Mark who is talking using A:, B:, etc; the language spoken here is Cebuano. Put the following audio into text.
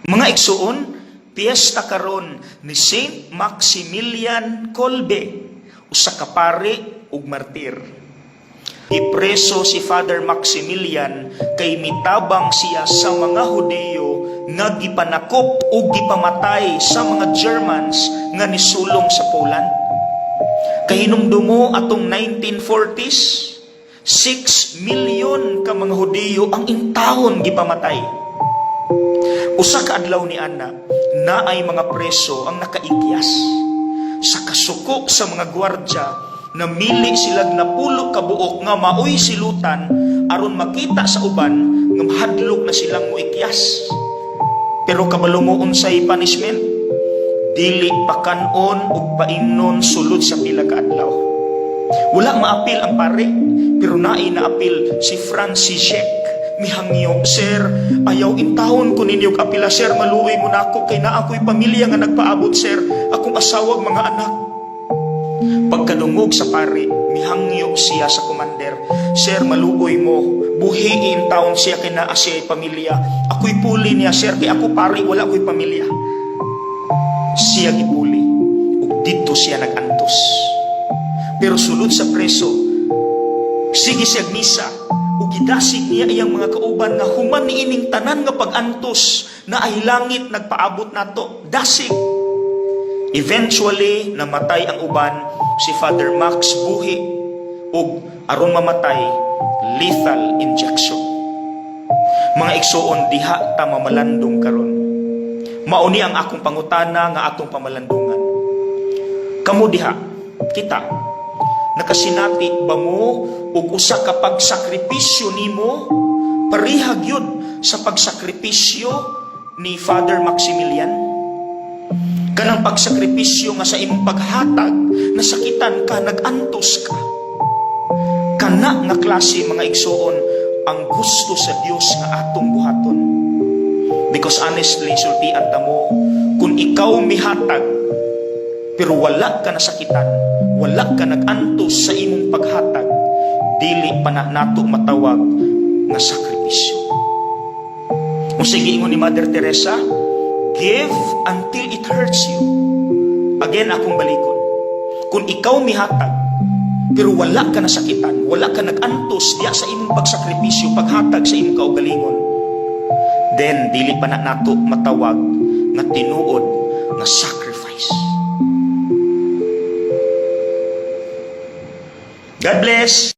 A: Mga igsuon, piyesta karon ni Saint Maximilian Kolbe, usa ka pari ug martir. Gipreso si Father Maximilian kay mitabang siya sa mga Hudeyo nga gipanakop ug gipamatay sa mga Germans nga nisulong sa Poland. Kahinumdumo atong 1940s, 6 million ka mga Hudeyo ang intawon gipamatay. Usa ka adlaw ni ana, naay mga preso ang nakaikyas. Sa kasuko sa mga gwardya, namili silag napulo ka buok nga maoy silutan aron makita sa uban nga mahadlok na silang moikyas. Pero kabalo mo unsay punishment? Dili pakanon ug paimnon sulod sa pila ka adlaw. Wala maapil ang pare, pero naay naapil si Franciszek. Mihangyo, "Sir, ayaw intawon ko ninyo apila, sir, maluoy mo nako kay naa ko'y pamilya nga nagpaabot, sir, akong asawag, mga anak." Pagkadungog sa pari, mihangyo siya sa commander, "Sir, maluoy mo, buhiin taon siya kay naa siya pamilya. Ako'y puli niya, sir, kay ako pari, wala ko'y pamilya." Siya gipuli, ug didto siya nag-antos. Pero sulod sa preso, sige siya misa, ug gidasig niya iyang mga kauban nga human niining tanan nga pag-antos naay langit nagpaabot nato. Dasig. Eventually, namatay ang uban, si Father Max buhi ug aron mamatay, lethal injection. Mga igsuon, diha ta mamalandong karon. Mao ni ang akong pangutana nga atong pamalandungan. Kamo diha, kita, nakasinati ba mo og usa ka pagsakripisyo nimo pareha gyud sa pagsakripisyo ni Father Maximilian? Kanang pagsakripisyo nga sa imong paghatag, nasakitan ka, nagantos ka. Kana nga klase, mga igsuon, ang gusto sa Dios nga atong buhaton. Because honestly, sultian ta mo, kung ikaw mihatag, pero wala ka nasakitan, wala ka nagantos sa imong paghatag, dili pa na nato matawag nga sakripisyo. Kung sige ingon ni Mother Teresa, "Give until it hurts you." Again, akong balikon. Kung ikaw mihatag, pero wala ka nasakitan, wala ka nagantos diya sa imong pagsakripisyo, paghatag sa imong kaugalingon, then dili pa na nato matawag nga tinuod nga sacrifice. God bless!